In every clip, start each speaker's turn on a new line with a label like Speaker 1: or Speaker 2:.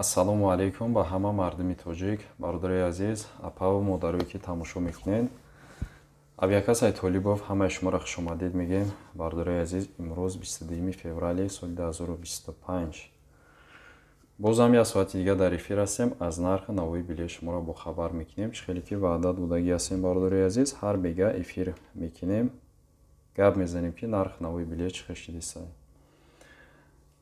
Speaker 1: Ассалому алайкум ба ҳама мардуми тоҷик, бародарои азиз, апаву модарое ки тамошо мекунед. Авиакассаи Толибов ҳамаи шуморо хушомадед мегӯем. Бародарои азиз, имрӯз 22 феврали соли 2025. Бозам як соати дига дар эфир ҳастем, аз нархи навои билет шуморо бохабар мекунем. Чӣ хеле ки ваъда додагӣ ҳастем, бародарои азиз, ҳар бега эфир мекунем, гап мезанем ки нархи навои билет чӣ хел шидисай.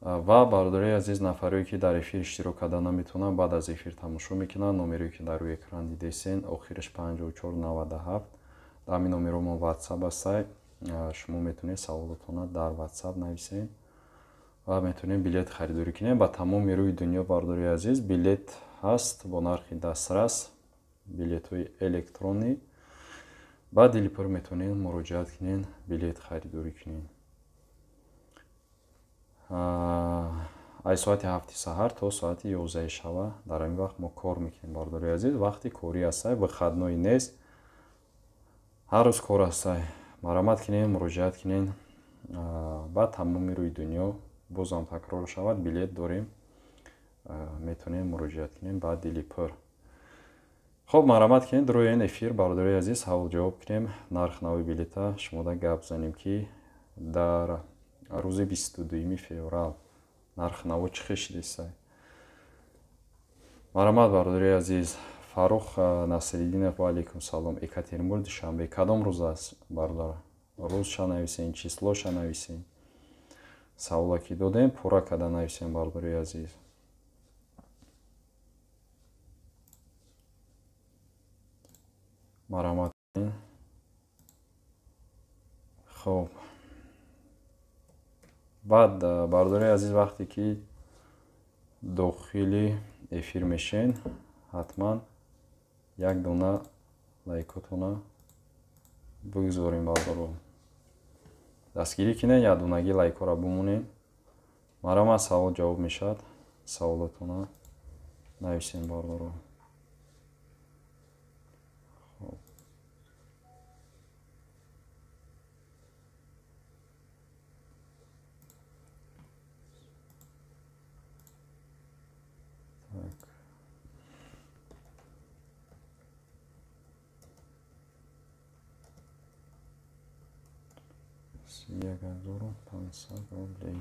Speaker 1: Ва бародарои азиз, нафарое ки дар эфир иштирок карда наметавонанд, баъд аз эфир тамошо мекунанд. Номерое ки дар рӯи экран дидесен, охираш 5497. Дар ҳамин номеро мо WhatsApp ҳастай. Шумо метавонед саволотонро дар WhatsApp нависед ва метавонед билет харидорӣ кунед. Ба тамоми рӯи дунё, бародарои азиз, билет ҳаст бо нархи дастрас, билетҳои электронӣ. Ба дили пур метавонед муроҷиат кунед, билет харидорӣ кунед. Аз соати 7 саҳар то соати 11 шава дар ҳамин вақт мо кор мекунем, бародарои азиз. Вақти корӣ ҳастай, выходной нест, ҳар рӯз кор ҳастай. Марамат кунед, муроҷиат кунед. Ба тамоми рӯи дунё, бозам такрор шавад, билет дорем, метавонед муроҷиат кунед ба дили пур. Хоб, марамат кунед, рӯи ин эфир, бародарои азиз, савол ҷавоб кунем, нарх нави билета шумода гап занем ки дар рӯзи 22 феврал нарх наво чӣ хел шидисай. Марамат, бародарои азиз. Фаррух Насриддинов, ва алайкум салом. Екатеринбург, Душанбе кадом рӯз аст, бародар? Рӯзша нависен, числоша нависен. Савола ки додем, пурра карда нависен, бародарои азиз. Марамат. Хоб, баъд, бародарои азиз, вақте ки дохили эфир мешен, ҳатман як дона лайкотона бигзорем, бародаро. Дастгирӣ кунед, як донагӣ лайкҳоро бимонед. Марама савол ҷавоб мешавад, саволотона нависем, бародаро. Хоб, 1500 рублей.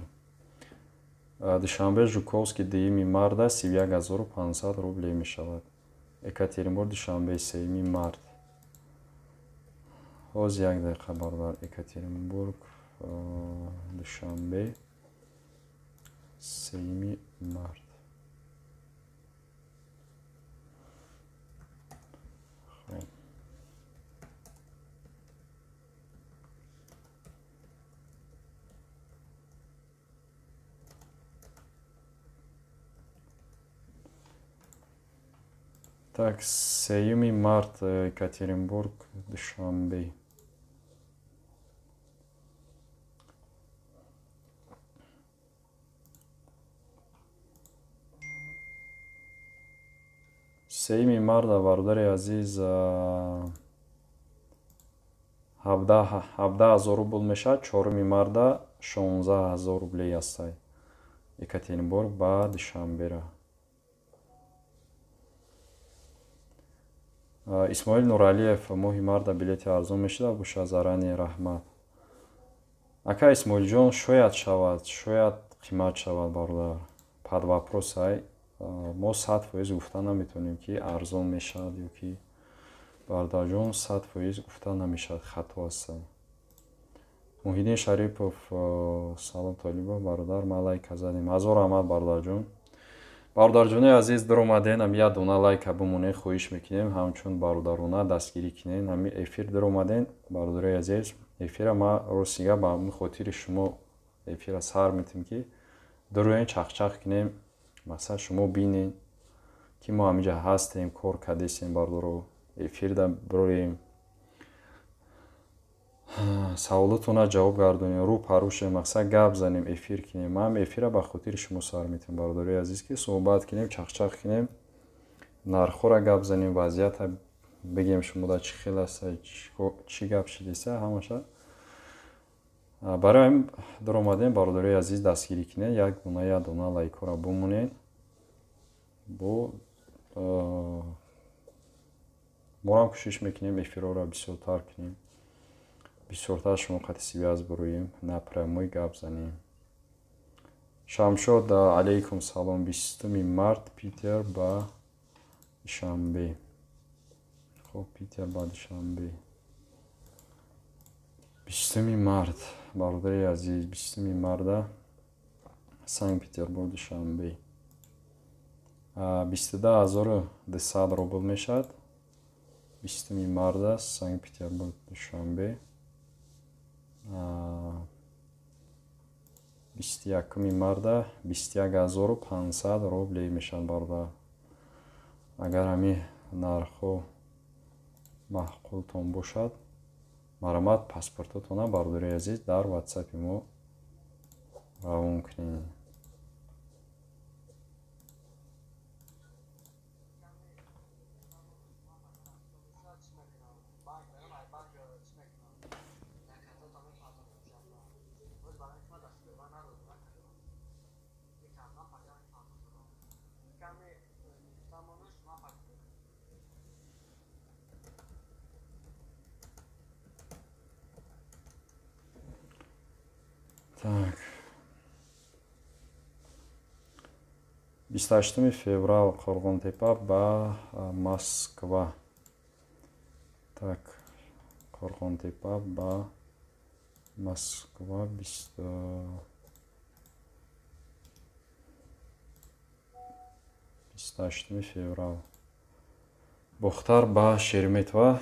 Speaker 1: Душанбе Жуковский 2 марта 31500 рублей мешавад. Екатеринбург Душанбе 3 март. Ҳоз як дақиқа, бародар. Екатеринбург Душанбе 3 март. Хоб. Так, 3 март, Екатеринбург, Душанбе. Сеюми марта, бародари азиз, 17 000 рубл мешавад, 4 марта 16 000 рублей ҳастай. Екатеринбург ба Душанбера. Исмоил Нуралиев, моҳи марта билети арзон мешуда боша, зарани раҳмат. Ака Исмоилҷон, шояд шавад, шояд қимат шавад, бародар. Под вопрос ай. Мо 100% гуфта наметавонем ки арзон мешавад ё ки, бародарҷон, 100% гуфта намешавад, хато ҳастай. Муҳиддин Шарипов, салом Толибов, бародар, ман лайка задем. Ҳазор раҳмат, бародарҷон. Бародарҷони азиз, даромаден, ҳами як дона лайка бимонед, хоҳиш мекунем, ҳамчун бародарона дастгирӣ кунед. Ҳами эфир даромаден, бародарои азиз, эфира ма ростига ба ҳамин хотири шумо эфира сар метем ки дароен чахчах кунем, масалан шумо бинед ки мо ҳаминҷа ҳастем, кор кардесем, бародаро, эфирда бироем, саволотонро ҷавоб гардонем, рӯ парӯшем, мақсад гап занем, эфир кунем. Ман эфира ба хотири шумо сар метем, бародарои азиз, ки суҳбат кунем, чахчах кунем, нархҳоро гап занем, вазъията бигем шумода чӣ хел аст, чӣ гап шидеса, ҳамаша. Барои ҳамин даромадем, бародарои азиз, дастгирӣ кунед, як дона як дона лайкҳоро бимонед. Бо морам кӯшиш мекунем эфирҳоро бисёртар кунем, бисёртар шумо қати связь буроем, напрямую гап занем. Шамшод, алейкум салом. 20 март Питер ба Душанбе. Хоб, Питер ба Душанбе. 20 март, бародари азиз, 20 марта Санкт-Петербург Душанбе. 22200 рубл мешавад. 20 марта Санкт-Петербург Душанбе. 21 марта 21500 рублей мешавад, бародар. Агар ҳамин нархҳо маъқултон бошад, марҳамат, паспортотона, бародари азиз, дар ватсапи мо равон кунед. Так. 28 феврал Қорғонтепа ба Москва. Так, Қорғонтепа ба Москва 28 феврал. Бохтар ба Шереметьево,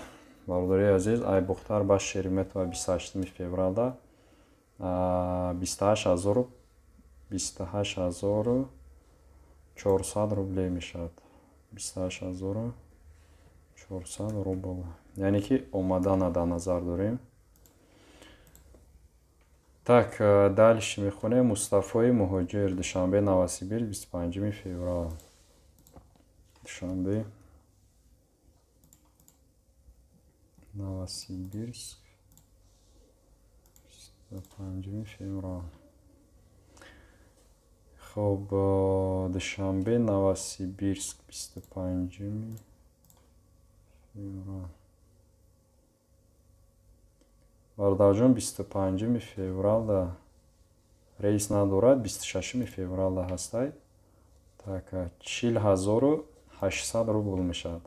Speaker 1: бародари азиз, ай Бохтар ба Шереметьево 28 февралда 28400 рублей мешавад. 28400 рубл. Яъне ки омадана дар назар дорем. Так, дальше мехонем. Мустафои муҳоҷир, Душанбе, Новосибирск, 25 феврал. Душанбе, Новосибирск, 25 феврал. Хоб, Душанбе, Новосибирск, 25 феврал. Бародарҷон, 25 февралда рейс надорад, 26 февралда ҳастай. Так, 40800 рубл мешавад.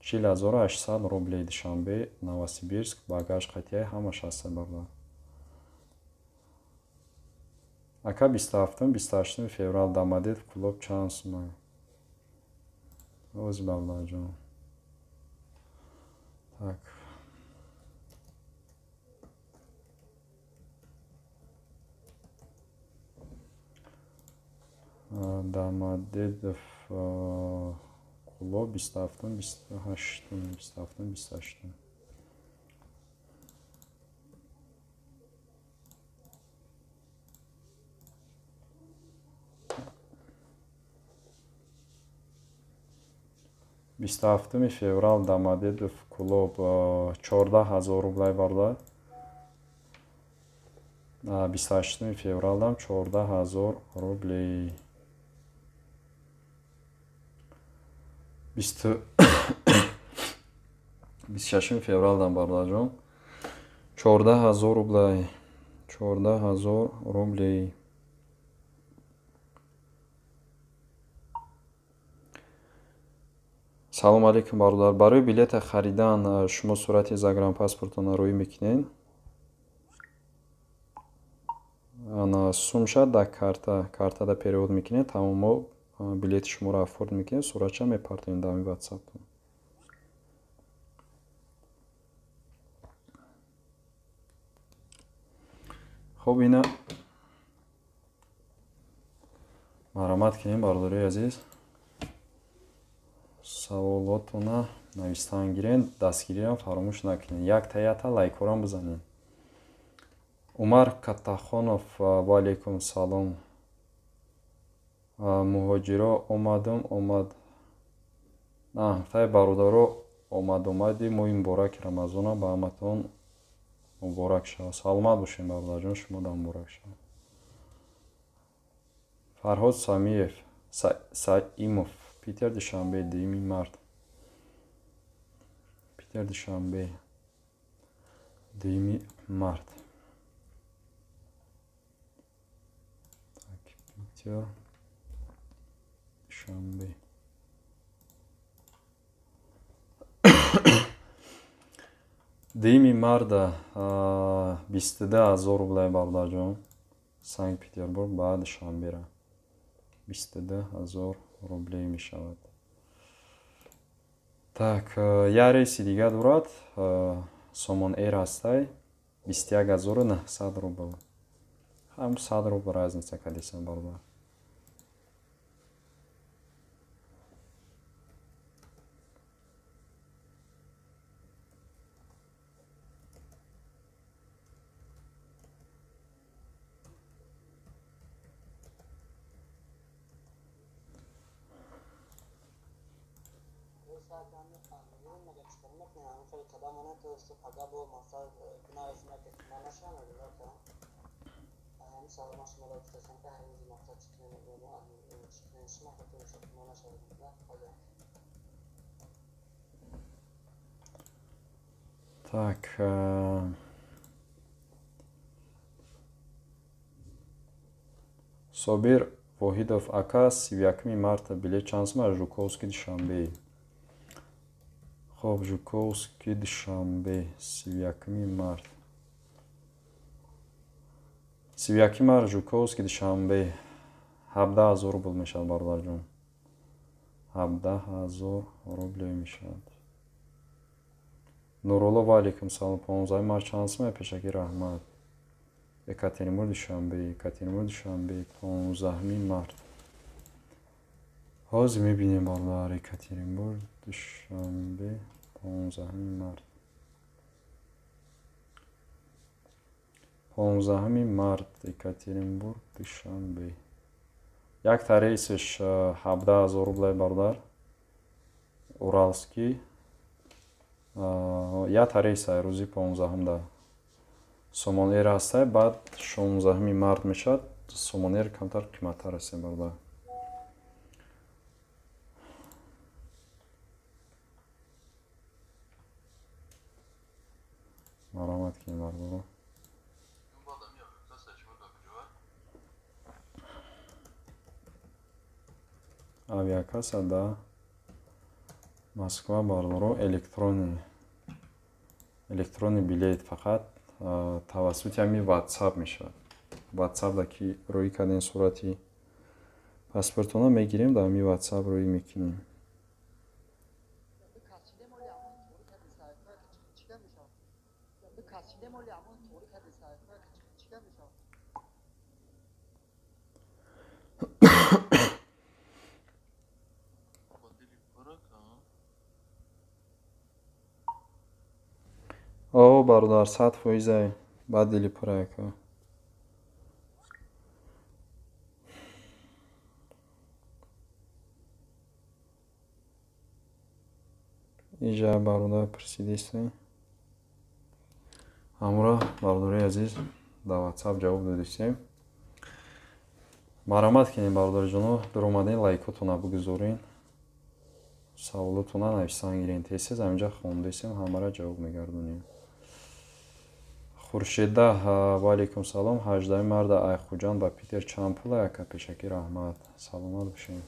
Speaker 1: 40800 рублей Душанбе, Новосибирск, багаж қатияй ҳамаш ҳаста, бародар. Ака, 27, 28 феврал Домодедово клуб чанд сумай? Оз, бародарҷон. Так. Домодедово клуб 27, 28, 27, 28. 27 феврал Домодедово клуб 14000 рублей, бародар. 28 февралдам 14000 рублей. 26 февралдам, бародарҷон, 14000 рублей. 14000 рублей. Салом алейкум, бародар. Барои билета харидан шумо сурати загранпаспортона рӯй мекунед. Ана сумша да карта, картада перевод мекунед, тамом, мо билети шуморо афорд мекунем, суратша мепартоем дар ватсаптон. Хоб, ина марҳамат кунем, бародарои азиз. Саволотона навистан гирен, дастгириам фаромӯш накунед. Якта якта лайкҳорам бизанед. Умар Каттахонов, ва алейкум салом. Муҳоҷиро омадум, омад. Тай бародаро, омад омади моҳи мубораки Рамазона ба ҳаматон муборак шавад. Саломат бошед, бародарҷон, шумо да муборак шавад. Фарҳод Самиев, Саимов. Питер Душанбе 2 март. Питер Душанбе 2 март. Так, Питер Душанбе. 2 марта 22 000 рублей бародарҷон. Санкт Петербург ба Душанбера 22 000 рублей мешавад. Так, як рейси дига дорад, Сомон Эйр ҳастай, 21 900 рубл. Ҳам 100 рубл разница кардисам бародар. Так, Собир Воҳидов ака, 31 марта билет чанд сум? Жуковский Душанбе. Хоб, Жуковский Душанбе 31 март. 31 март Жуковский Душанбе 17 000 рубл мешавад бародарҷон. 17 000 рубле мешавад. Нурулло ва алейкум салом. 15 март чанд сум? Пешакӣ раҳмат. Екатеринбург Душанбе, Екатеринбург Душанбе 15 март. Ҳозир мебинем бародар, Екатеринбург Душанбе 15 март. 15 март Екатеринбург Душанбе. Якта рейсиш 17 000 рублей бародар. Уралский. Якта рейс рӯзи 15-да. Сомон Эйр ҳастай, баъд 16 март мешавад. Сомон Эйр камтар қиматтар аст бародар. Маромад кунем бародаро. Авиакасса да Москва бародаро электронный билет фақат тавассути ҳамин WhatsApp мешавад. WhatsApp-да ки рӯй кардем сурати паспортона мегирем, дар ҳамин WhatsApp рӯй мекунем. О, бародар, 100% баъд дили пура ака. Иҷа бародар пурсидисте. Ҳамура бародари азиз дар WhatsApp ҷавоб додистем. Марҳамат кунем бародарҷоно, дуромаден лайкотона бигузорен. Саволотона нависан гирен. Тез-тез ҳаминҷа хондесем, ҳамаро ҷавоб мегардонем. Хуршеда ва алейкум салом. 18 марта ай Хуҷанд ба Питер чанд пул ака? Пешакӣ раҳмат. Саломат бошед.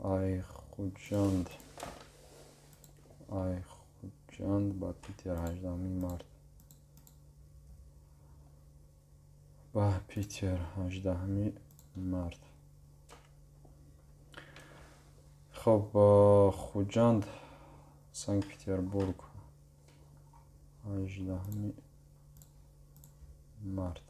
Speaker 1: Ай Хуҷанд. Ай Хуҷанд ба Питер 18 март. Ба Питер 18 март. Хоб, Хуҷанд Санкт Петербург 18 март.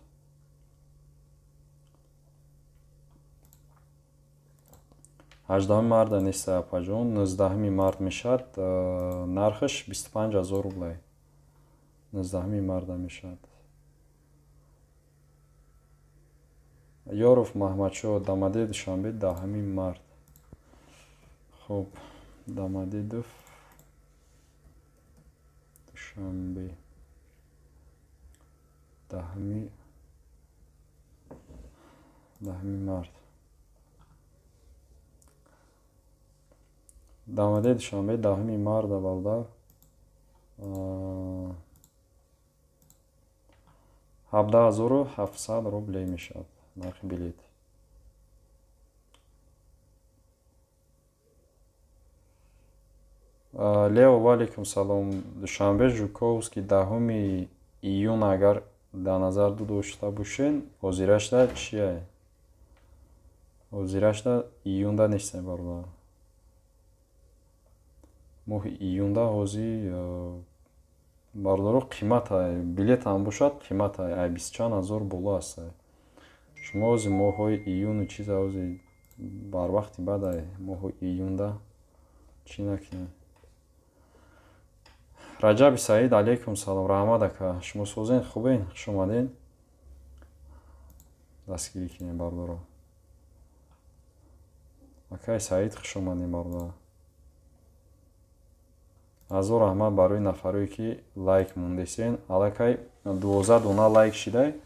Speaker 1: 18 марта нест апаҷон, 19 март мешавад, нархаш 25 000 рублей. 19 марта мешавад. Ёров Маҳмадшоҳ Дамадеев Душанбе 10 март. Хоб, Дамадедов Душанбе 10 март. Дамадаи Душанбе 10 марта бародар 17700 рублей мешавад нархи билет. Лео, ваалейкум салом. Душанбе Жуковский 10 июн агар дар назар дошта бошен, ҳозирашда чия? Ҳозирашда июнда нестем бародар. Моҳи июнда ҳозир бародаро қимата билет ҳам бошад, қимата ай 20 чанд ҳазор боло аст. Шумо ҳозир моҳҳои июну чиза ҳозир барвақти баъд ай моҳи июнда чӣ накунед. Раҷаби Саид, алейкум салом, раҳмат ака. Шумо созен, хубен, хуш омаден. Дастгирӣ кунем бародаро. Акай Саид, хуш омадем бародар. Ҳазор раҳмат барои нафарое ки лайк мондесен. Аллакай 12 дона лайк шидай.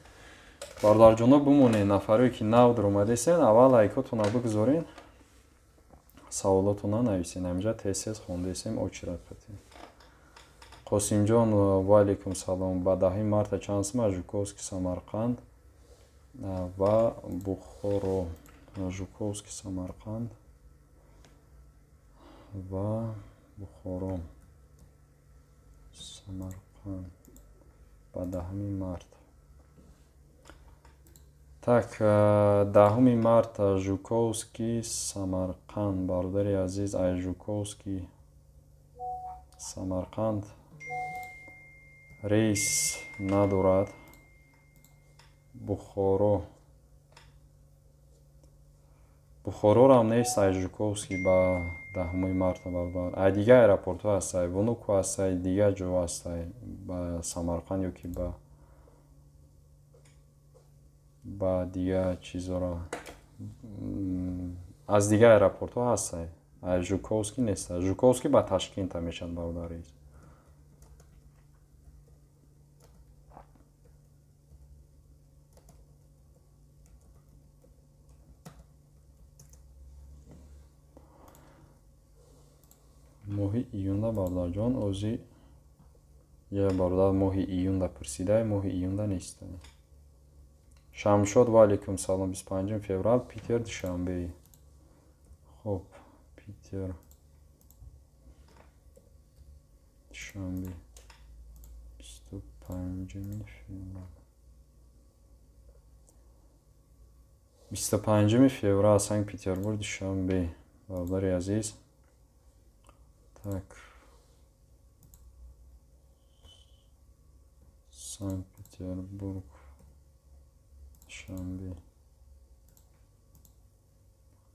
Speaker 1: Бародарҷоно бимонед, нафарое ки нав даромадесен, аввал лайкотона бигузорен, саволотона нависен. Ҳаминҷа тез-тез хондесем, очират катем. Қосимҷон, ваалейкум салом. Ба 10 марта чанд сум аз Жуковский Самарқанд ва Бухоро? Жуковский Самарқанд ва Бухоро. Самарқанд ба 10 март. Так, 10 марта Жуковский Самарқанд. Бародари азиз, ай Жуковский Самарқанд рейс надорад. Бухоро. Бухорорам нест ай Жуковский ба 10 марта бародар. Ай дигар аэропортҳо ҳастай, Внуково ҳастай, дигар ҷо ҳастай ба Самарқанд ё ки ба дигар чизора. Аз дигар аэропортҳо ҳастай. Ай Жуковский нест. Жуковский ба Ташкента мешавад бародар рейс. Моҳи июнда бародарҷон, ози я бародар моҳи июнда пурсидай, моҳи июнда нестай. Шамшод, ваалейкум салом. 25 феврал Питер Душанбе. Хоб, Питер Душанбе 25 феврал. 25 феврал Санкт-Петербург Душанбе. Бародари азиз. Так, Санкт-Петербург, Душанбе,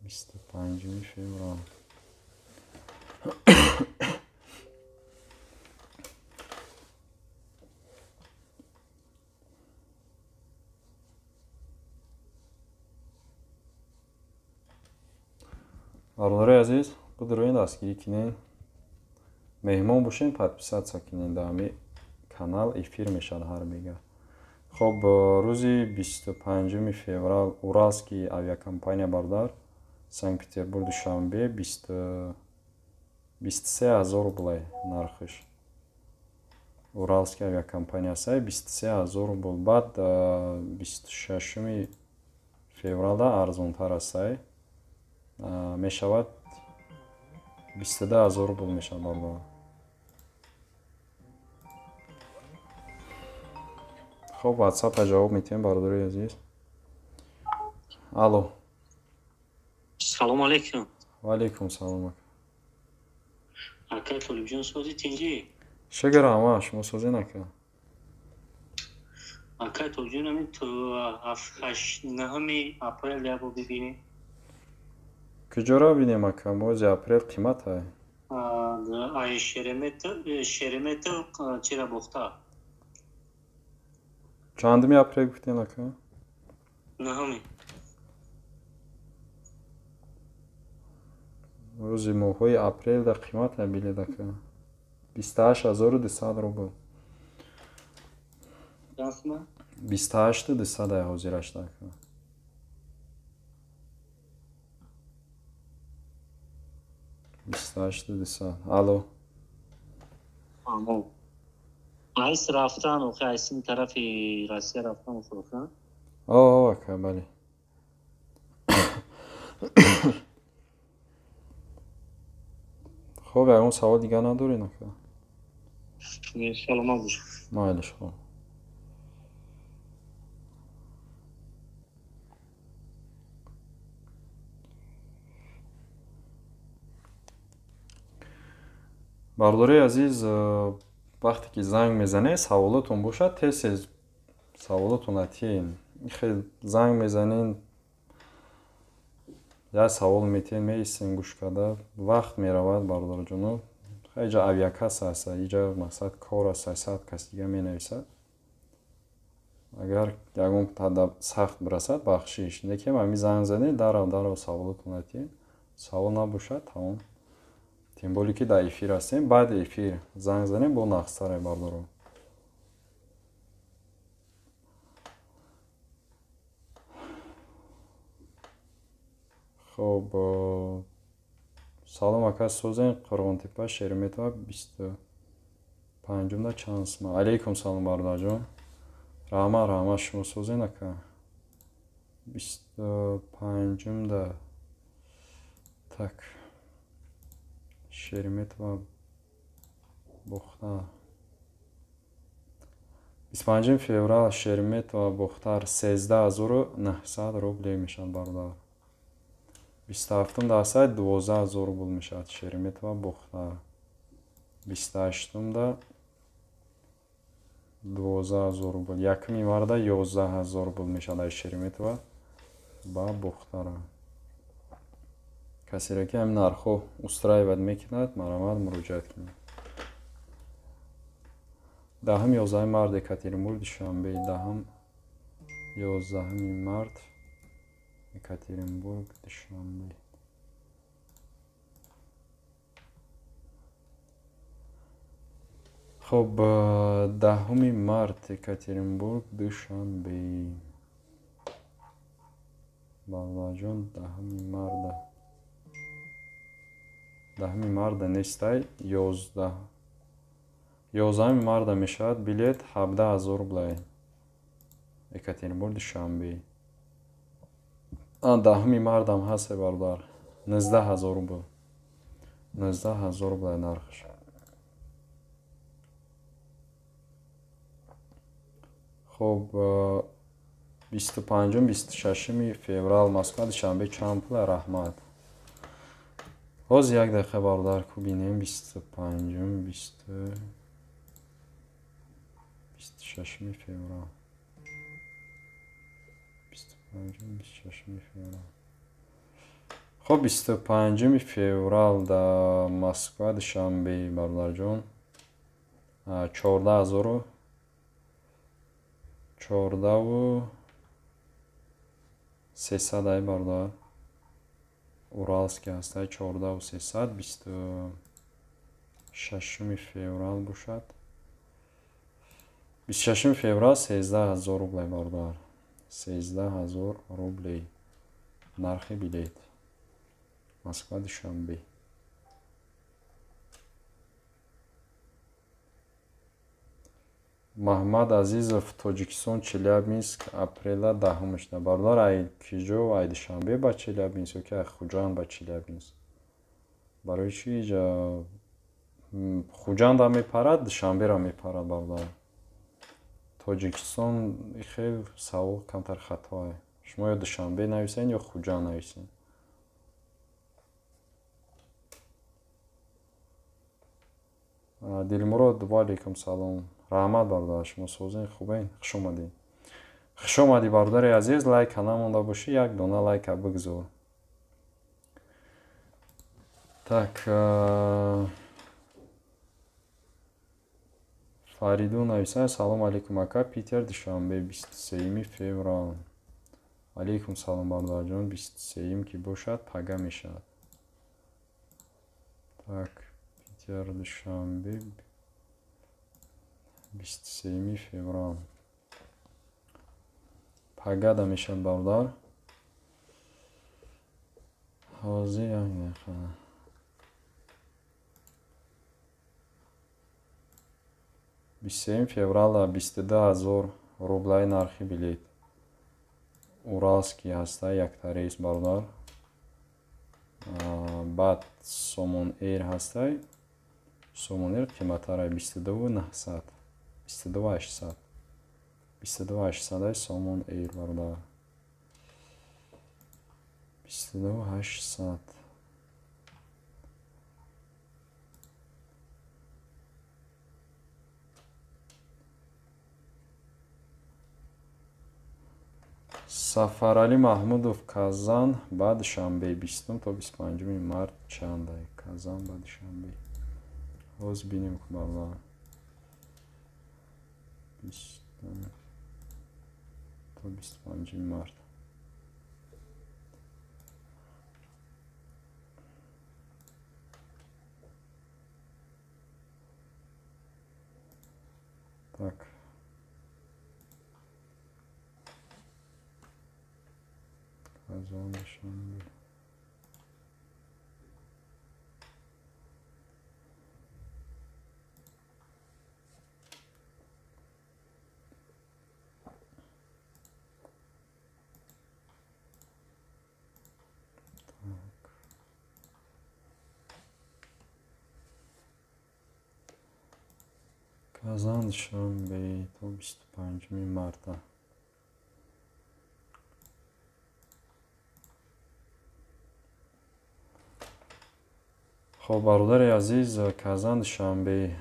Speaker 1: 25 феврал. Бародари азиз, бидуроин дастгирӣ кунед. Меҳмон бошем, подписаться кунед дар ҳамин канал, эфир мешавад ҳар бега. Хоб, рӯзи 25 феврал Уралский авиакомпания бародар Санкт-Петербург Душанбе 23 000 рублей нархиш. Уралский авиакомпания сай 23 000 рубл. Баъд 26 февралда арзонтар аст, мешавад 22 000 рубл мешавад бародар. Хоб, WhatsApp-а ҷавоб медиҳем бародари азиз. Алло.
Speaker 2: Салом алейкум.
Speaker 1: Ва алейкум салом.
Speaker 2: Ака Толибҷон, сози тинҷӣ?
Speaker 1: Шукр, ама шумо созен ака?
Speaker 2: Ака Толибҷон, ҳамин то 9 апрел як бор бибинем.
Speaker 1: Куҷоро бинем ака? Моҳи апрел қимат ай.
Speaker 2: Ай Шереметьево чира бохта.
Speaker 1: Чандуми апрел гуфтем ака?
Speaker 2: 9.
Speaker 1: Рӯзи моҳҳои апрел дар қимат ай билет ака. 28200 рубл. 28200 ай ҳозирашда ака. 28 200. Алло.
Speaker 2: Аммо. Айс рафтан, охи айсин тарафи Россия рафтан фурӯхтан?
Speaker 1: О, ака, бале. Хоб, ягон савол дигар надоред, ака?
Speaker 2: Не, саломат бош.
Speaker 1: Майлиш, хоб. Бародарои азиз, вақте ки занг мезанед, саволотон бошад, тез тез саволотон атиен. Хел занг мезанен, як савол метиҳен, меистен гӯш карда, вақт меравад, бародарҷоно. Иҷа авиакасса аст, иҷа мақсад кор аст, 100 кас дига менависад. Агар ягон сахт бирасад, бахшиш. Лекин ҳами занг занед, дарав дарав саволотон атиен. Савол набошад, тамом. Тем более ки дар эфир ҳастем, баъди эфир занг занем, бо нақстаре, бародаро. Хоб, салом, ака, созен. Қурғонтепа, Шереметова, 25-умда чанд сма? Алейкум салом, бародарҷон. Раҳмат, раҳмат, шумо созен, ака? 25-умда, так, Шереметова, Бохтар. 25 феврал Шереметова, Бохтар 13 900 рубле мешавад, бародар. 27-ум дастаи 12 000 рубл мешавад Шереметова, Бохтар. 28-умда 12 000 рубл. 1 марта 11 000 рубл мешавад аз Шереметова ба Бохтара. Касеро ки ҳамин нархҳо устраивать мекунад, марҳамат, муроҷиат кунед. 10, 11 март Екатеринбург, Душанбе. 10, 11 март Екатеринбург, Душанбе. Хоб, 10 март Екатеринбург, Душанбе. Бародарҷон, 10 марта. 10 марта нестай, 11. 11 марта мешавад билет 17 000 рублай. Екатеринбург, Душанбе. 10 мартам ҳаст, бародар. 19 000 рубл. 19 000 рублай нархш. Хоб, 25, 26 феврал Москва, Душанбе чанд пула? Раҳмат. Ҳозир як дақиқа, бародар, ку бинем 25, 26 феврал. 25, 26 феврал. Хоб, 25 феврал дар Москва, Душанбе, бародарҷон, 14 000, 14 300 ай, бародар. Уралский ҳастай, 14 300. 26 феврал бошад. 26 феврал 13 000 рублей, бародар. 13 000 рублей нархи билет. Москва, Душанбе. Маҳмад Азизов, Тоҷикистон, Челябинск, апрела 10-умашда. Бародар, ай киҷо, ай Душанбе ба Челябинск ё ки ай Хуҷанд ба Челябинск? Барои чӣ иҷа Хуҷанда мепарад, Душанберо мепарад, бародар? Тоҷикистон хел савол камтар хатое. Шумо ё Душанбе нависен, ё Хуҷанд нависен. Дилмурод, ва алейкум салом. Раҳмат, бародар, шумо созен, хубен, хуш омадед. Хуш омадӣ, бародари азиз, лайка намонда бошӣ, як дона лайка бигзор. Так, Фаридун нависад: салом алейкум, ака, Питер, Душанбе, 23 феврал. Алейкум салом, бародарҷон, 23 ки бошад, пага мешавад. Так, Питер, Душанбе, 23 феврал. Пагада мешавад, бародар. Ҳозир як дақиқа. 23 феврала 22 000 рублай нархи билет. Уралский ҳаста, якта рейс бародар. Баъд Сомон Эйр ҳастай. Сомон Эйр қиматтарай 22 900. 22 800. 22 800 Сомон Эйр бародар. 22 800. Сафаралӣ Маҳмудов Казан ба Душанбе 20 то 25 март чандай? Казан ба Душанбе. Ҳоз бинем бародар. 20 то 25 март. Так. Казан, Душанбе. Так. Казан, Душанбе то 25 марта. Хоб, бародари азиз, Казан Душанбе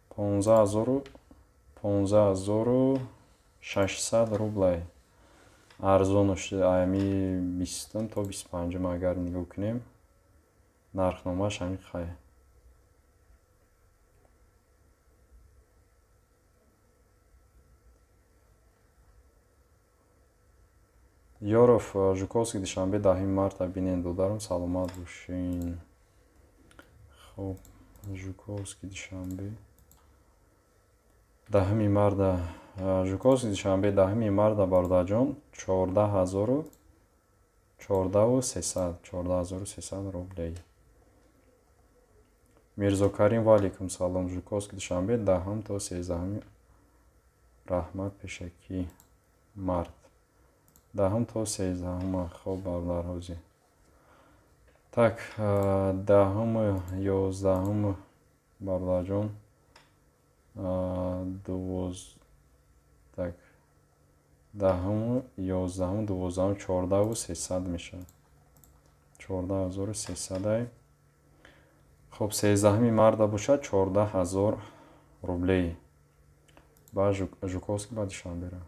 Speaker 1: 15 600 рублай. Арзонаш ами 20 то 25 агар нигоҳ кунем, нархномааш ҳамин хай. Ёров Жуковский Душанбе 10 марта бинен додарам, саломат бошин. Хоб, Жуковский Душанбе 10 марта, Жуковский Душанбе 10 марта бародарҷон 14 300, 14 300 рублей. Мирзокарим ва алейкум салом. Жуковский Душанбе 10 то 13 раҳмат пешакӣ март. 10 то 13. Хоб, бародар ҳозир. Так, 10 11 бародарҷон так 10 11 12 14 300 мешавад. 14 300. Хоб, 13 марта бошад 14 000 рублей. Ба Жуковский ба Душанбера.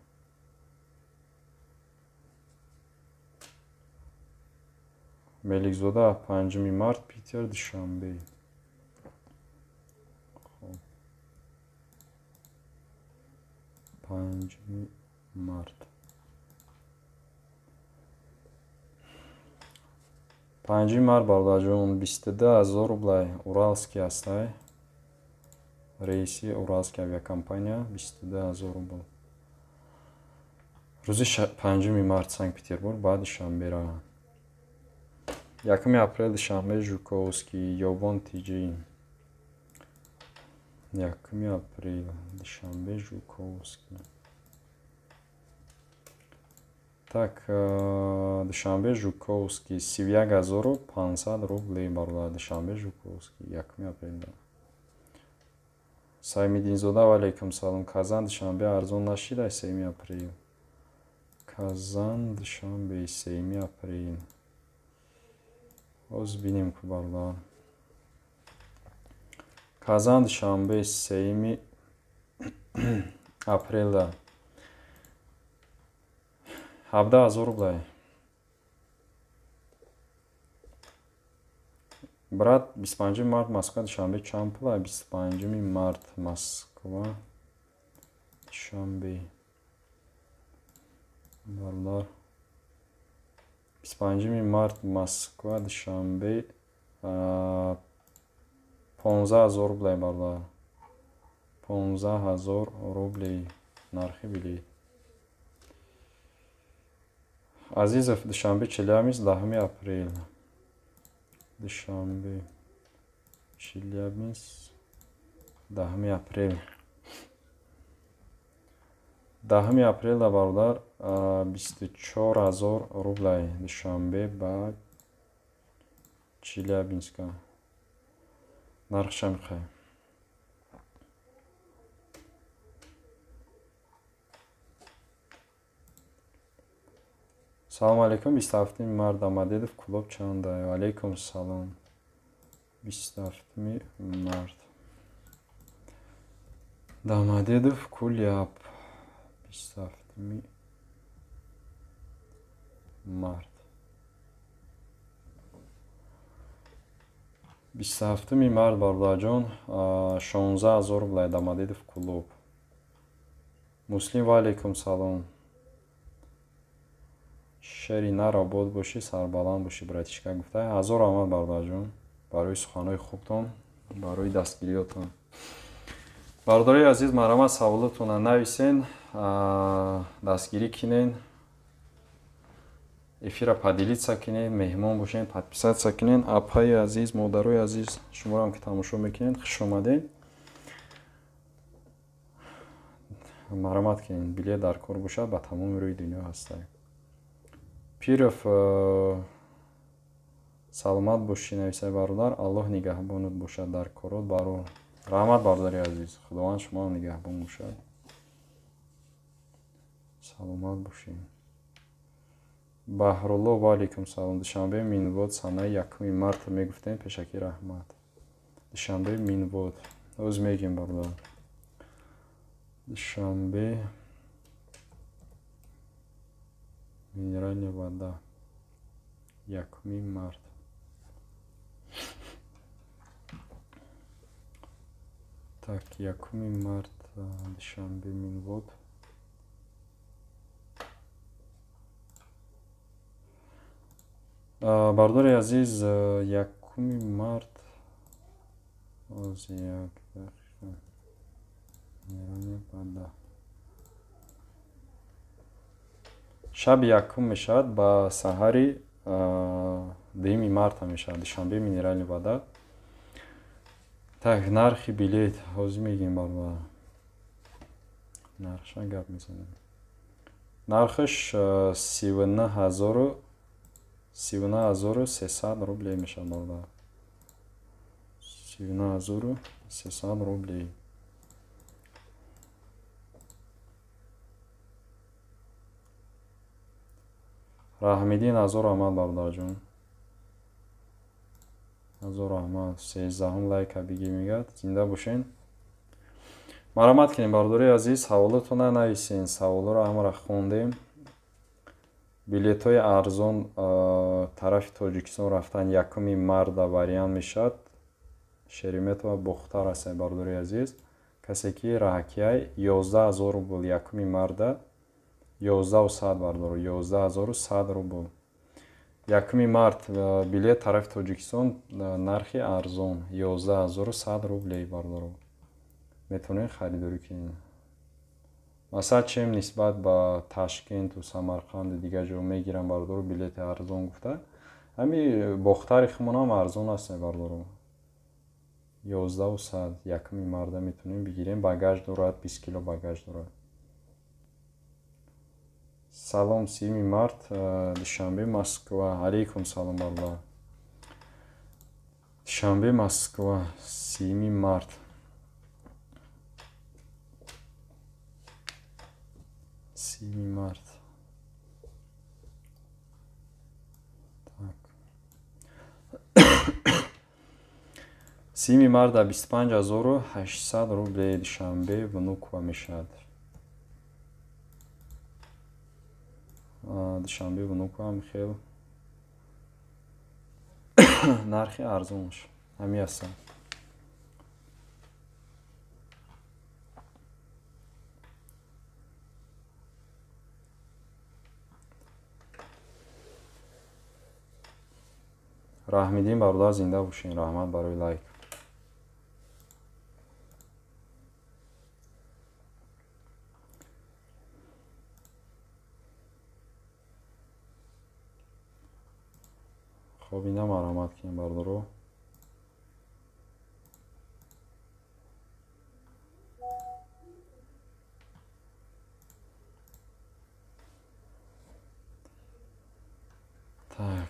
Speaker 1: Меликзода 5 март Питер Душанбе. Хоб. 5 март. 5 март бародарҷон 22 000 рублай Уралский ҳастай. Рейси Уралский авиакомпания 22 000 рубл. Рӯзи 5 март Санкт-Петербург ба Душанбера. 1 апрел Душанбе Жуковский Ёвон ТЖ. 1 апрел Душанбе Жуковский. Так, Душанбе Жуковский 31 500 рублей бародар Душанбе Жуковский 1 апрел. Саймиддинзода ва алейкум салом. Казан Душанбе арзон нашидай 3 апрел. Казан Душанбе 3 апрел. Ҳоз бинем ку бародар. Казан Душанбе 3 апрелда 17 000 рублай. Брат, 25 март Москва Душанбе чанд пула? 25 март Москва Душанбе. Бародар 25 март Москва Душанбе 15 000 рублей бародар. 15 000 рублей нархи билет. Азизов, Душанбе, Челябинск, 10 апрел. Душанбе, Челябинск, 10 апрел. 10 апрелда бародар 24 000 рублай Душанбе ба Челябинска. Нархша мехоҳем. Салом алейкум, 27 март Домодедово клуб чанд? Алейкум салом. 27 март. Домодедово Куляб. 27 март. 27 март бародарҷон 16 000 рублай Домодедово клуб. Муслим ва алейкум салом. Шери нар обод бошӣ, сарбаланд бошӣ, братишка гуфта. Ҳазор раҳмат бародарҷон барои суханҳои хубтон, барои дастгириётон. Бародарои азиз, марҳамат саволотонро нависен, дастгирӣ кинен, эфира поделиться кинен, меҳмон бошен, подписаться кинен. Апаи азиз, модарои азиз, шуморо ки тамошо мекунед, хуш омадед. Марҳамат кинен, билет дар кор бошад, ба тамоми рӯи дунё ҳастед. Пиров, саломат бошӣ, нависай бародар. Аллоҳ нигаҳбонат бошад дар корот барор. Раҳмат бародари азиз, Худованд шумоам нигаҳбон бошад. Саломат бошед. Баҳрулло ва алейкум салом. Душанбе Минвод санаи 1 март мегуфтем, пешакӣ раҳмат. Душанбе Минвод. Оз мегем бародар. Душанбе Минеральная вода. 1 март. Так, 1 март, Душанбе Минвод. Бародари азиз, 1 март. Оз як дақиқа. Минеральная вода. Шаби якум мешавад ба саҳари 2 марта мешавад Душанбе Минеральная вода. Так, нархи билет ҳозир мегӯем бародар. Нархша гап мезанем. Нархаш 39 300 рублей мешавад бародар. 39 300 рублей. Раҳмиддин, ҳазор раҳмат бародарҷон. Ҳазор раҳмат. 13 лайка бигир мегӯяд. Зинда бошен. Марҳамат кунем бародари азиз, саволотонро нависен. Саволоро ҳамаро хондем. Билетҳои арзон тарафи Тоҷикистон рафтан 1 марта вариант мешавад. Шереметьево Бохтар аст бародари азиз. Касе ки раҳакияй 11 000 рубл 1 марта. 11 100 бародаро, 11 100 рубл. 1 март билет тарафи Тоҷикистон нархи арзон 11 100 рублей бародаро. Метавонед харидорӣ кунед. Масалан, чем нисбат ба Ташкенту Самарқанду дигар ҷо мегирам бародаро билети арзон гуфта. Ҳами Бохтари хумонам арзон аст бародаро. 11 100 1 марта метавонем бигирем. Багаж дорад, 20 кило багаж дорад. Салом, 7 март, Душанбе, Москва. Алейкум салом, бародар. Душанбе, Москва, 7 март. 7 март. Так. 7 марта 25 800 рублей Душанбе Внуково мешавад. Душанбе Внуково хел нархи арзонш ҳамин ҳастанд. Раҳмиддин бародар, зинда бошед. Раҳмат барои лайк. Хоб, ина марҳамат кунем, бародаро. Так.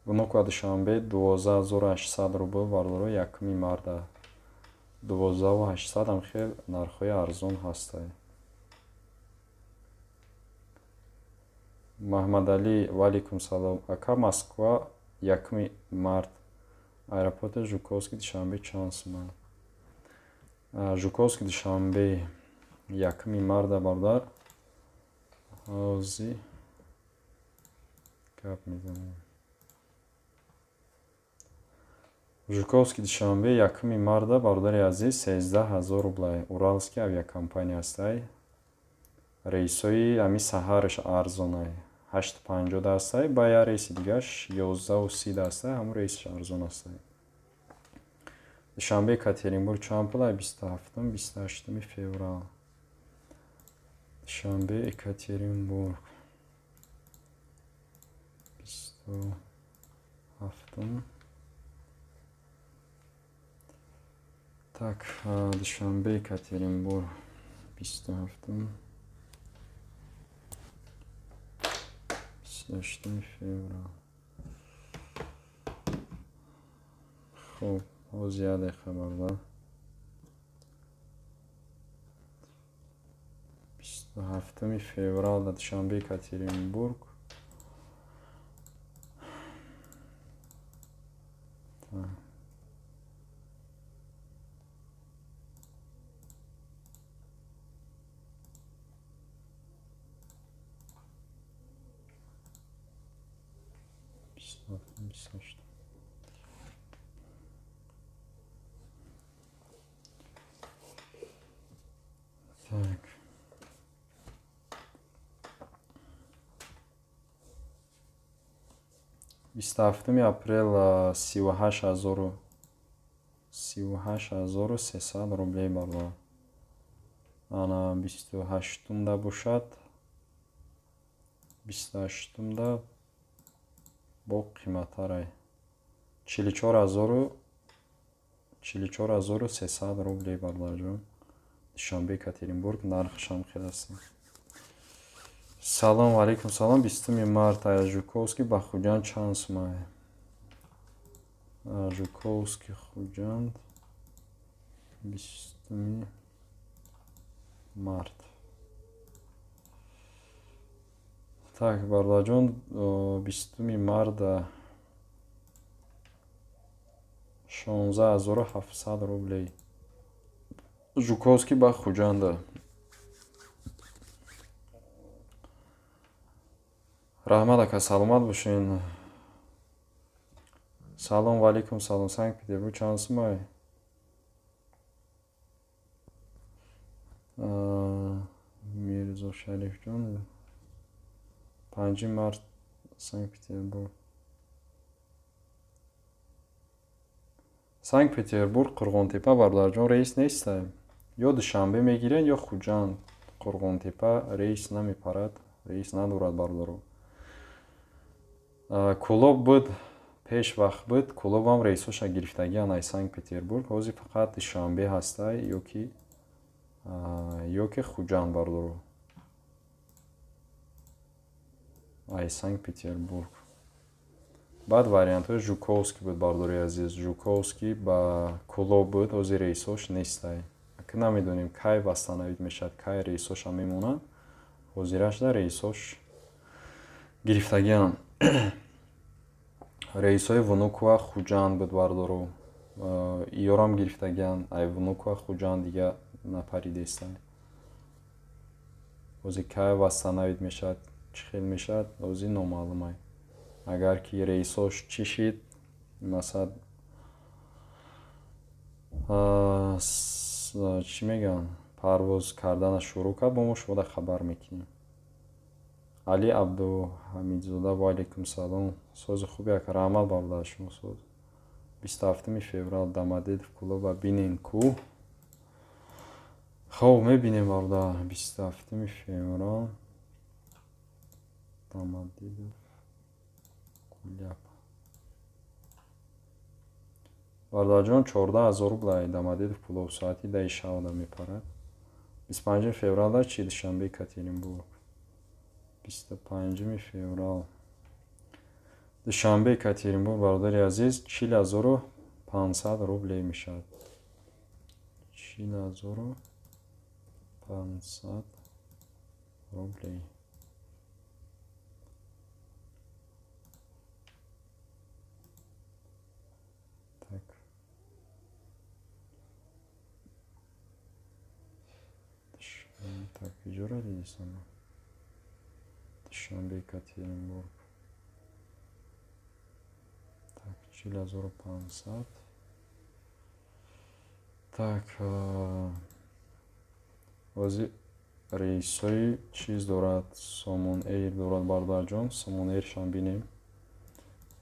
Speaker 1: Внуково Душанбе 12800 рубл, бародаро, 1 марта. 12800 ҳам хел нархҳои арзон ҳастай. Маҳмадалӣ, ваалайкум салом. Ака, Москва 1 март. Аэропорти Жуковский Душанбе чанд суман? Жуковский Душанбе 1 марта, бародар. Ҳозир гап мезанем. Жуковский Душанбе 1 марта, бародари азиз, 13000 рублай. Уралский авиакомпания ҳастай. Рейсҳои ҳами саҳараш арзонай. 8:50 ҳастай, ба як рейси дигаш 11:30 ҳастай, ҳамун рейсаш арзон ҳастай. Душанбе Екатеринбург чанд пулай? 27, 28 феврал. Душанбе Екатеринбург 27. Так, Душанбе Екатеринбург 27, 28 феврал. Хуб, ҳозир як дақиқа, бародар. 27 феврал дар Душанбе Екатеринбург. Так. Так. 27 апрел 38300 рублей, бародар. Ана 28-да бошад. 28-да бо қиматтарай. 44300 рублей, бародарҷон. Душанбе Екатеринбург нархшам хел аст. Салом алейкум, салом. 20 март Жуковский ба Хуҷанд чанд сумай? Жуковский Хуҷанд 20 март. Так, бародарҷон, 20 март 16700 рублей. Жуковский ба Хуҷанда. Раҳмат, ака, саломат бошен. Салом ва алейкум салом. Санкт Петербург чанд сумай? Мирзо Шарифҷон, 5 март Санкт Петербург. Санкт Петербург Қурғонтепа, бародарҷон, рейс нестай. Ё Душанбе мегирен, ё Хуҷанд. Қурғонтепа рейс намепарад, рейс надорад, бародаро. Кӯлоб буд, пеш вақт буд, Кӯлобам рейсҳоша гирифтагиан ай Санкт Петербург. Ҳозир фақат Душанбе ҳастай ёки Хуҷанд, бародаро. Ай Санкт Петербург. Баъд вариантҳои Жуковский буд, бародари азиз. Жуковский ба Кӯлоб буд, ҳозир рейсҳош нестай. Ака намедонем кай восстановить мешавад, кай рейсҳоша мемонанд. Ҳозирашда рейсҳош гирифтагиан. Рейсҳои Внуково Хуҷанд буд, бародаро. Иёрам гирифтагиан. Ай Внуково Хуҷанд дига напаридестай. Ҳозир кай восстановить мешавад, чӣ хел мешавад, ҳозир номаълумай. Агар ки рейсҳош чӣ шид, масалан, чӣ мегӯянд, Парвоз кардана шурӯъ кард, бо мо шумода хабар мекунем. Али Абдуҳамидзода, ва алайкум салом. Сози хуби ака, раҳмат бародар, шумо соз. 27 феврал Домодедово клуба бинем ку. Хоб, мебинем бародар, 27 феврал Домодедово Куляб. Бародарҷон, 14 000 рубла Домодедово Кулоб соати 10 шаб мепарад. 25 февралда чи Душанбе Екатеринбург. 25 феврал Душанбе Екатеринбург, бародари азиз, 40 500 рублей мешавад. 40 500 рублей. Так. Так, иҷора дидисам. Душанбе Екатеринбург. Так, 40 500. Так, ози рейсҳои чиз дорад, Сомон Эйр дорад, бародарҷон, Сомон Эйршам бинем.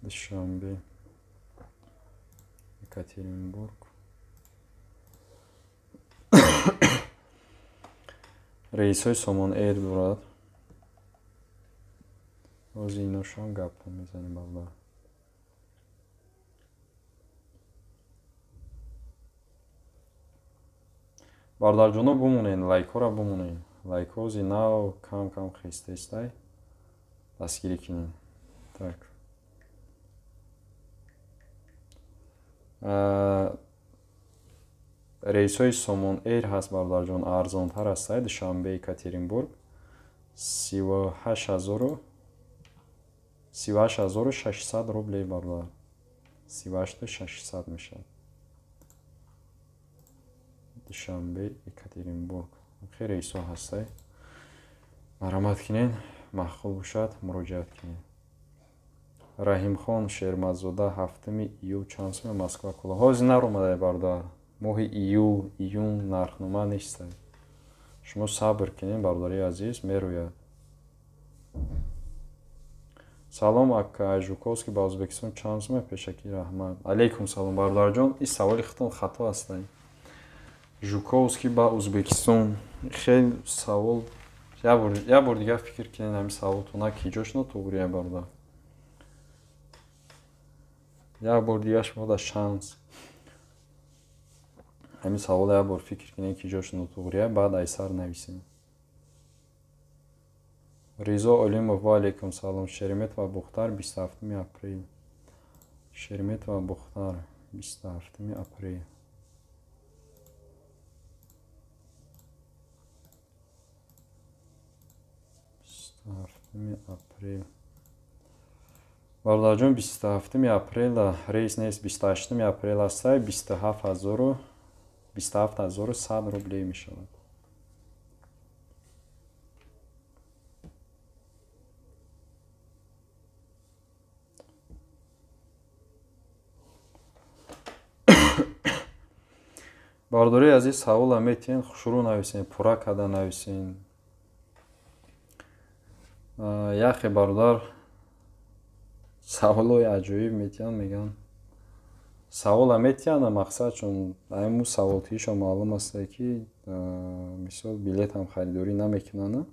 Speaker 1: Душанбе Екатеринбург. Рейсҳои Сомон Эйр дорад. Ози иношам гапа мезанем, бародар. Бародарҷоно, бумонед, лайкҳоро бумонед. Лайкҳо ози нав кам кам хестестай. Дастгирӣ кунед. Так. Рейсҳои Сомон Эйр ҳаст, бародарҷон, арзонтар ҳастай. Душанбе Екатеринбург 38 600 рублей, бародар. 38 600 мешавад. Душанбе Екатеринбург. Хеле рейсҳо ҳастай. Марҳамат кунед, маъқул бошад, муроҷиат кунед. Раҳимхон Шермадзода, 7 июл чанд сума Москва Кулоб? Ҳозир наромадай, бародар. Моҳи июл, июн нархнома нестай. Шумо сабр кунед, бародари азиз, мерӯяд. Салом ака, Жуковский ба Ӯзбекистон чанд сума пешакӣ, раҳмат. Алейкум салом, бародарҷон, ин саволи худтон хато ҳастай. Жуковский ба Ӯзбекистон хеле савол, як бор дигар фикр кунед ҳамин саволтона, ки ҷош нотуғрия, бародар. Як бор дигар шумо да шанс. Ҳамин савол як бор фикр кунед, ки ҷош нотуғрия, баъд айсар нависем. Ризо Олимов, ва алейкум салом. Шереметьево Бохтар 27 апрел. Шереметьево Бохтар 27 апрел. 27 апрел. Бародарҷон, 27 апрела рейс нест, 28 апрел ҳастай, 27 100 рублей мешавад. Бародарои азиз, савола метиҳен, хушрӯ нависен, пурра карда нависен. Яхе бародар саволҳои аҷоиб метиҳанд, мегӯянд савола метиҳанд, мақсад чун айму саволтиишон маълум аст, ки мисол билетам харидорӣ намекунанд.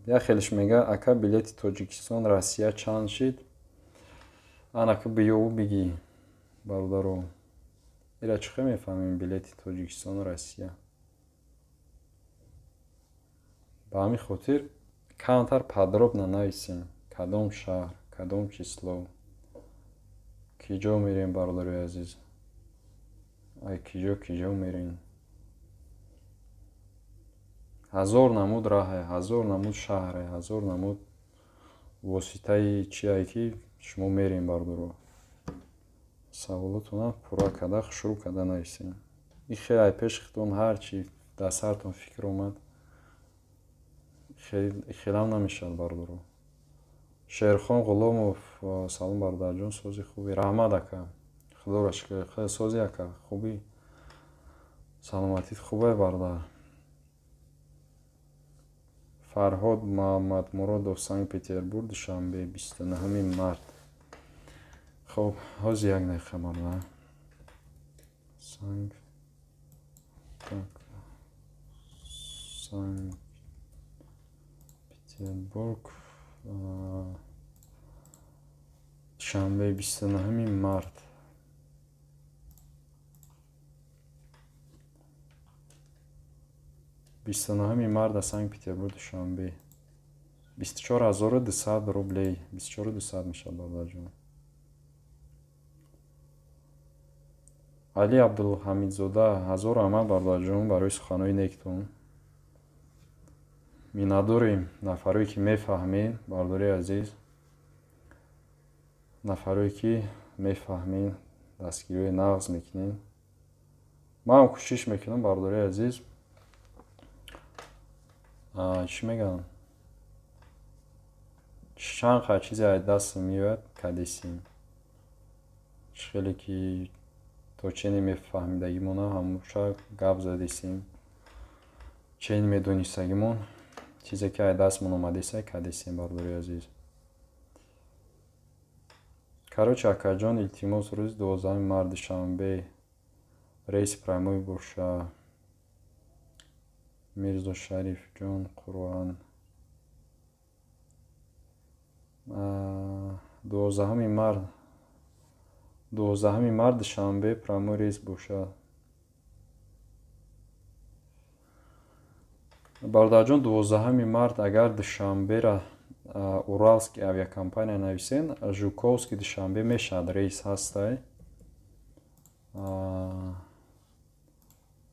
Speaker 1: Як хелеш мега: ака, билети Тоҷикистон Россия чанд шид? Анака биёву бигӣ, бародаро. Ира чӣ хел мефаҳмем билети Тоҷикистону Россия? Ба ҳамин хотир камтар подробно нависем, кадом шаҳр, кадом число, ки ҷо мерем, бародарои азиз, ай киҷо киҷо мерем. Ҳазор намуд раҳе, ҳазор намуд шаҳре, ҳазор намуд воситаи чие, ки шумо мерем, бародаро. Саволотона пурра карда, хушрӯ карда нависем. Ин хеле ай пеши худтон ҳар чи дар сартон фикр омад, хелам намешавад, бародаро. Шерхон Ғуломов, салом, бародарҷон, сози хуби, раҳмат, ака, худоро шукр, сози, ака, хубӣ. Саломатит хубай, бародар. Фарҳод Муҳаммадмуродов, Санкт Петербург, Душанбе, 29 март. Хоб, ҳозир як дақиқа, бародар. Санкт так Санкт Петербург, Душанбе, 29 март. 29 март аз Санкт Петербург Душанбе 24 200 рублей, 24 200 мешавад, бародарҷон. Али Абдулҳамидзода, ҳазор раҳмат, бародарҷон, барои суханҳои нектон. Миннатдорем нафарое ки мефаҳмед, бародари азиз, нафарое ки мефаҳмед, дастгириҳои нағз мекунед. Манам кӯшиш мекунам, бародари азиз, чӣ мегӯям, чанд қадр чизе аз дастам меояд, кадесем. Чӣ хеле ки то чене мефаҳмидагимона, ҳамуша гап задесем, чен медонистагимон, чизе ки аз дастмон омадеса, кадесем, бародари азиз. Короче, акаҷон, илтимос, рӯзи 12 март Душанбе рейс прямой боша. Мирзо Шарифҷон Қуръан, 12 март, 12 март Душанбе прямой рейс бошад. Бародарҷон, 12 март агар Душанбера Уралский авиакомпания нависен, Жуковский Душанбе мешавад, рейс ҳастай.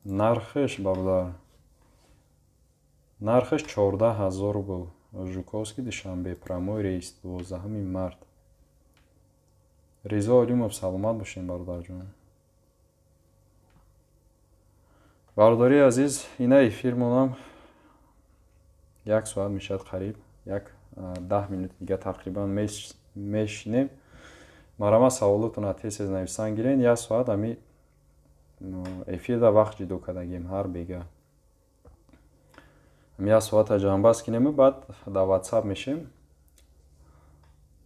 Speaker 1: Нархаш, бародар, нархаш 14 000 рубл. Жуковский Душанбе прямой рейс, 12 март. Ризо Олимов, саломат бошем, бародарҷон. Бародари азиз, ина эфирмонам як соат мешавад қариб, як 10 минути дига тақрибан мешинем. Марама, саволотона тез тез нависан гирен. Як соат ами эфирда вақт ҷудо кардагем ҳар бега. Ами як соата ҷамъбаст кинему, баъд дар Ватсап мешем,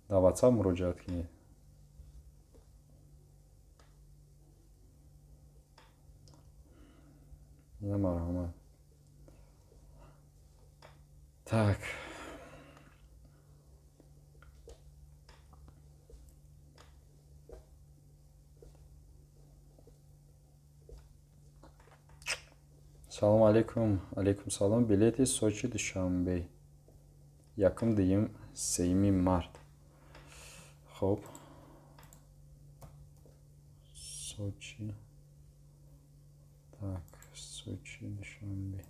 Speaker 1: дар Ватсап муроҷиат кунед. Ина, марҳамат. Так, салому алейкум. Алейкум салом. Билети Сочи Душанбе, якум, дуюм, сеюми март. Хоб, Сочи, так, Сочи Душанбе,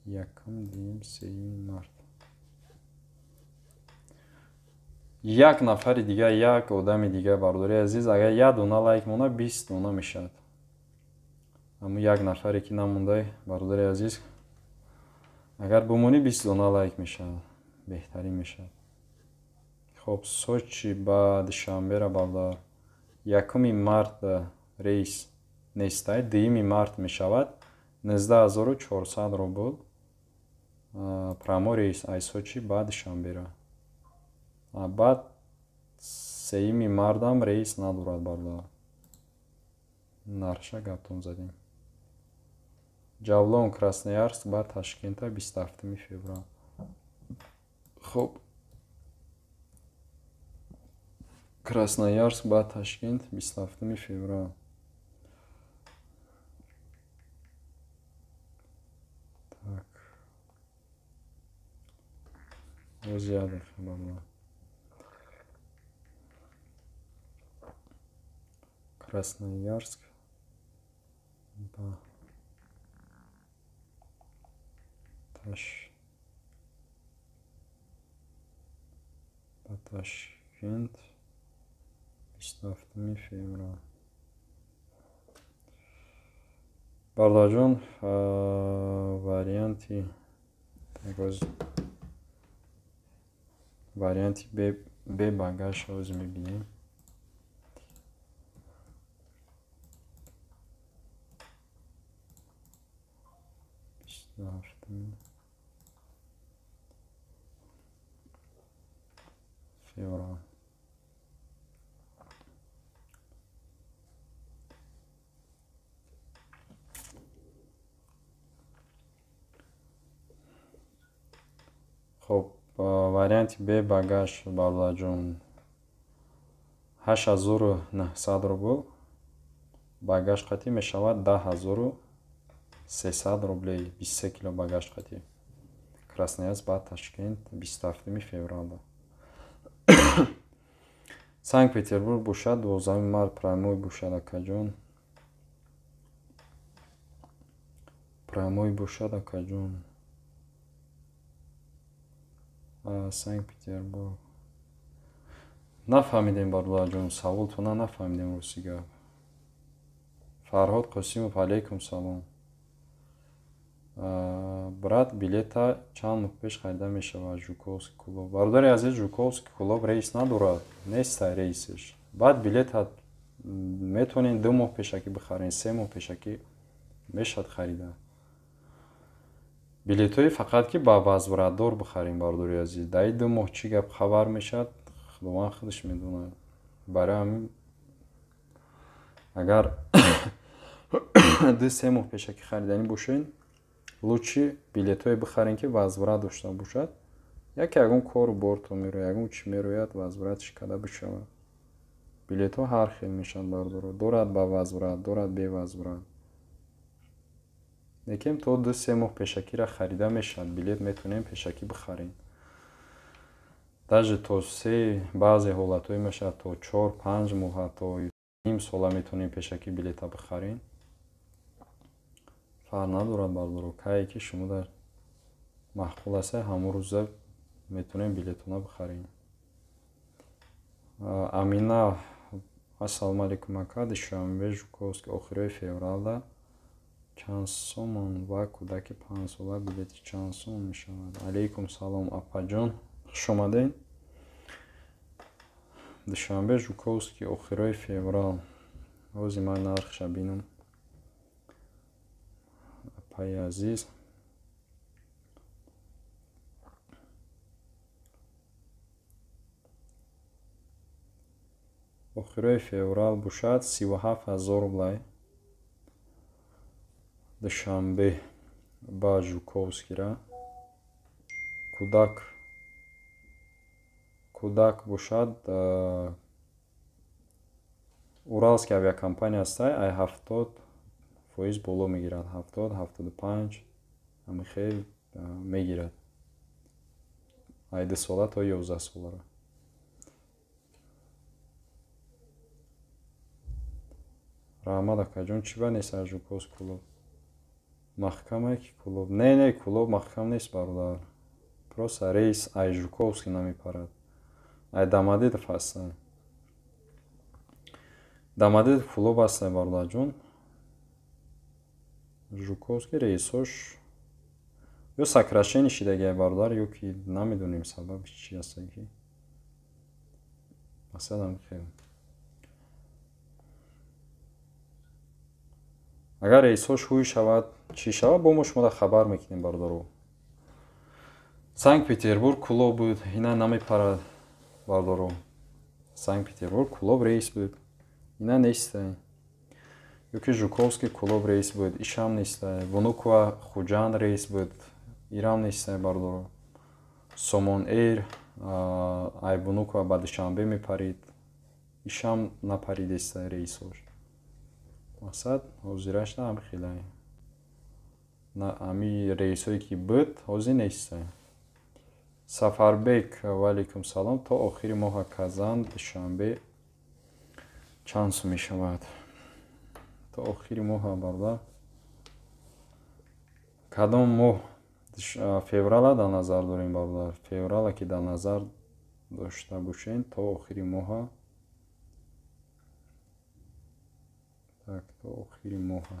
Speaker 1: якум, дуюм, сеюми март. Як нафари дига, як одами дига, бародари азиз, агар як дона лайк монад, 20 дона мешавад. Аммо як нафаре ки намондай, бародари азиз, агар бимонӣ, 20 дона лайк мешавад, беҳтарин мешавад. Хоб, Сочи ба Душанбера, бародар, якуми март рейс нестай, дуюми март мешавад, 19 400 рубл, прямой рейс ай Сочи ба Душанбера. Баъд сеюми мартам рейс надорад, бародар. Нархша гаптон задем. Ҷавлон, Красноярск ба Ташкента, 27 феврал. Хоб, Красноярск ба Ташкент, 27 феврал. Так, боз як дақиқа, бародар. Красноярск ба Ташкент, 27 феврал. Бародарҷон, варианти варианти бе багаж ҳозир мебинем. 27 феврал. Хоб, варианти бе багаж, бародарҷон, 8900 рубл, багаж қатӣ мешавад 10300 рублей, 23 кило багаж қатӣ. Красноярск ба Ташкент 27 февралда. Санкт Петербург бошад 12 март прямой бошад, акаҷон. Прямой бошад, акаҷон. Санкт Петербург. Нафаҳмидем, бародарҷон, саволтона нафаҳмидем, рости гап. Фарҳод Қосимов, алейкум салом. Брат, билета чанд моҳ пеш харида мешавад Жуковский Кӯлоб? Бародари азиз, Жуковский Кӯлоб рейс надорад, нестай рейсш. Баъд билета метавонед 2 моҳ пешакӣ бихаред, 3 моҳ пешакӣ мешавад харида. Билетҳои фақат ки ба возвратдор бихарем, бародари азиз. Дар ин 2 моҳ чӣ гап хабар мешавад, Худованд худаш медонад. Барои ҳамин агар 2-3 моҳ пешакӣ хариданӣ бошед, лучше билетҳое бихарем, ки возврат дошта бошад. Яке ягон кору бортон мерояд, ягон чӣ мерояд, возвратш карда бишавад. Билетҳо ҳар хел мешавад, бародаро. Дорад ба возврат, дорад бе возврат. Лекин то 2-3 моҳ пешакиро харида мешавад, билет метавонем пешакӣ бихарем. Даже то се, баъзе ҳолатҳое мешавад то 4-5 моҳ, то ним сола метавонем пешакӣ билета бихарем. Фарқ надорад, бародаро, кае ки шумо дар маъқул ҳастед, ҳамон рӯза метавонем билетона бихарем. Амина, ассалому алайкум ака, Душанбе Жуковский охирои февралда чанд сомон ва кӯдаки 5 сола билети чанд сомон мешавад? Алейкум салом, апаҷон, хуш омадед. Душанбе Жуковский охирои феврал. Ҳозир ман нархша бинам. Апаи азиз. Охирои феврал бошад 37 000 рублай. Душанбе ба Жуковскира. Кӯдак бошад, Уралский авиакомпания ҳастай, ай 70% боло мегирад, 70, 75 ҳамин хел мегирад. Ай 2 сола то 11 соларо. Раҳмат, акаҷон, чӣ ба нест аз Жуковский Кӯлоб? Маҳкамае ки Кӯлоб? Не, не, Кӯлоб маҳкам нест, бародар. Просто рейс ай Жуковский намепарад. Ай Домодедово ҳастай. Домодедово Кӯлоб ҳастай, бародарҷон. Жуковский рейсҳош ё сокращение шидагиай, бародар, ё ки намедонем сабаби чӣ ҳастай ки. Мақсад ҳамин хел. Агар рейсҳош ҳуй шавад, чӣ шавад, бо мо шуморо хабар мекунем, бародаро. Санкт Петербург Кӯлоб буд, ина намепарад, бародаро. Санкт Петербург Кӯлоб рейс буд, ина нестай. Ё ки Жуковский Кӯлоб рейс буд, ишам нестай. Внуково Хуҷанд рейс буд, ирам нестай, бародаро. Сомон Эйр ай Внуково ба Душанбе мепарид, ишам напаридестай рейсҳош. Мақсад ҳозираш на ҳамин хелай. Ҳамин рейсҳое ки буд, ҳозир нестай. Сафарбек, ва алейкум салом. То охири моҳа Казан Душанбе чанд сум мешавад? То охири моҳа, бародар? Кадом моҳ? Феврала дар назар дорем, бародар. Феврала ки дар назар дошта бошем, то охири моҳа. Так, то охири моҳа.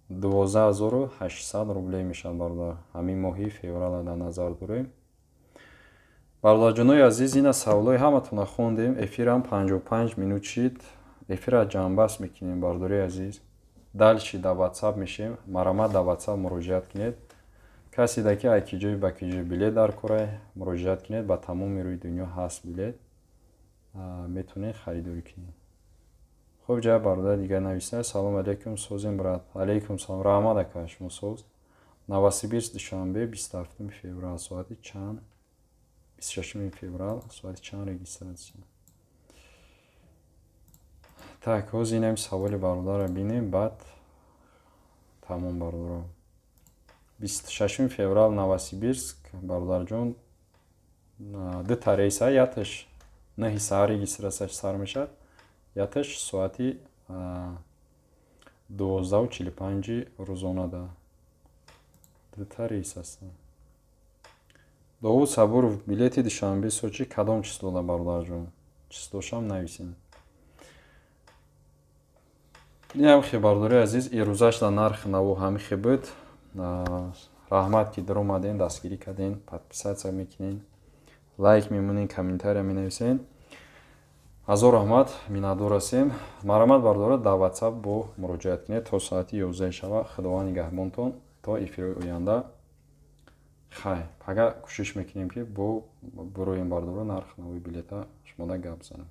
Speaker 1: 12 800 рублей мешавад, бародар. Ҳамин моҳи феврала дар назар дорем. Бародарҷонои азиз, ина саволҳои ҳаматонро хондем. Эфирам 55 минут шид. Эфира ҷамъбаст мекунем, бардори азиз. Дальше да WhatsApp мешем. Марамат, да WhatsApp муроҷиат кунед. Каседа ки ай киҷои ба киҷои билет дар корай, муроҷиат кунед. Ба тамоми рӯи дунё ҳаст билет, метавонед харидорӣ кунед. Хуб, ҷа бародар дигар нависта: «Салом алейкум, созем, брат?» Алейкум салом, раҳмат, ака, шумо соз. Новосибирск, Душанбе, 27 феврал соати чанд, 26 феврал соати чанд регистрация? Так, ҳозир инами саволи бародарро бинем, баъд тамом. Бародаро, 26 феврал Новосибирск, бародарҷон, дута рейса: яташ 9-и саҳар регистрацияш сар мешавад, яташ соати 12:45-и рӯзонада. Дута рейс ҳастанд. Довуд Сабуров: «Билети Душанбе Сочи кадом числода?» Бародарҷон, числошам нависем. Инам хе, бародари азиз, ирӯзаш дар нархи наво ҳами хе буд. Раҳмат, ки даромадем, дастгирӣ кардем. Подписаться мекунем, лайк мемонем, комментария менависем. Ҳазор раҳмат, миннатдор ҳастем. Марҳамат, бародаро, дар WhatsApp бо муроҷиат кунед то соати 11 шава. Худованд нигаҳбонтон то эфирои оянда. Хай, пага кӯшиш мекунем, ки бо буроем, бародаро, нархи нави билета шумода гап занем.